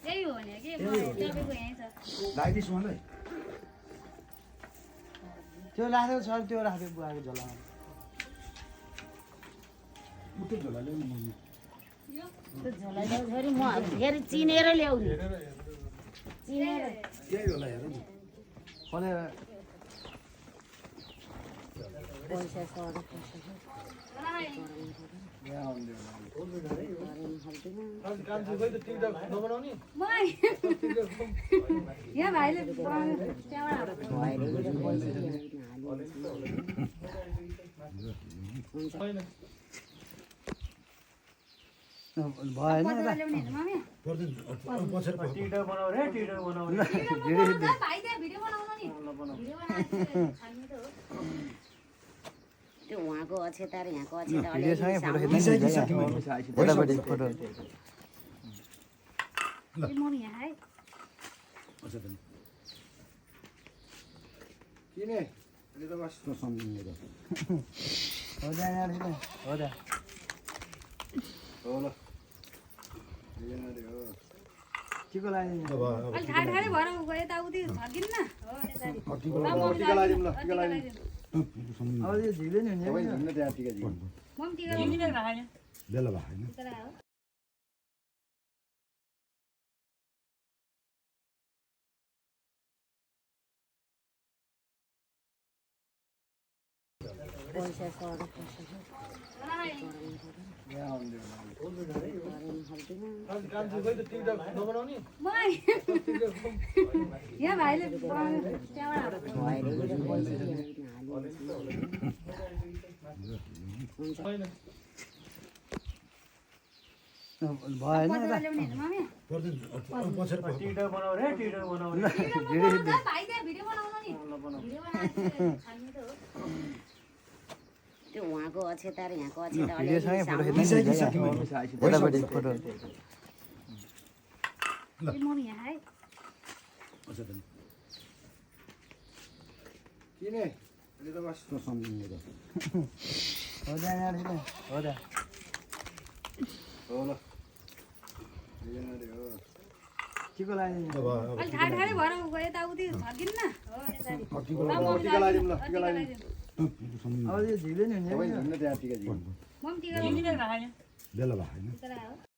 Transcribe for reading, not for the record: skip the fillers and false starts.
यही हो नि के तपाईको यही छ लाइदिस मलाई त्यो राख्दै छ त्यो राख्दै बुवाको झोलामा उठे झोला ल्याउनु म त्यो झोला ल्याउ फेरि म फेरि चिनेर ल्याउने चिनेर त्यही होला हेर न खोलेर पैसा सर्ट यहाँ भाइले भएन पछाडि टिकटक बनाऊ रे टिकटक बनाऊ त्यो उहाँको अक्षता र यहाँको अक्षता भिडियोसँगै फोटो खिच्न यतापट्टि फोटो मम्मी यहाँ है किने अहिले त बस सम्झिने त हो त हो त हो ल केको लागि अलि ठाडै भएर यताउति फर्किन्न हो यसरी टिका लगाइदिउँ ल टिका लगाइदिउँ अब यो झिले नि हुन्छ तपाईँ हिँड्न त्यहाँ टिका दिउँ मम्मी टिका बेला भयो होइन लगायो पैसा सर्ट यहाँ भाइले भएन पछाडि टिकटक बनाऊ रे टिकटक बनाऊ भिडियो बनाउनु नि त्यो उहाँको अक्षता र यहाँको अक्षता भिडियोसँगै फोटो खिच्न यतापट्टि फोटो मम्मी यहाँ है किने अहिले त बस सम्झिने त हो त हो त हो ल केको लागि अलि ठाडै भएर यताउति फर्किन्न हो यसरी टिका लगाइदिउँ ल टिका लगाइदिउँ अब यो झिले नि हुन्छ तपाईँ हिँड्न त्यहाँ टिका दिउँ मम्मी टिका बेला भयो होइन लगायो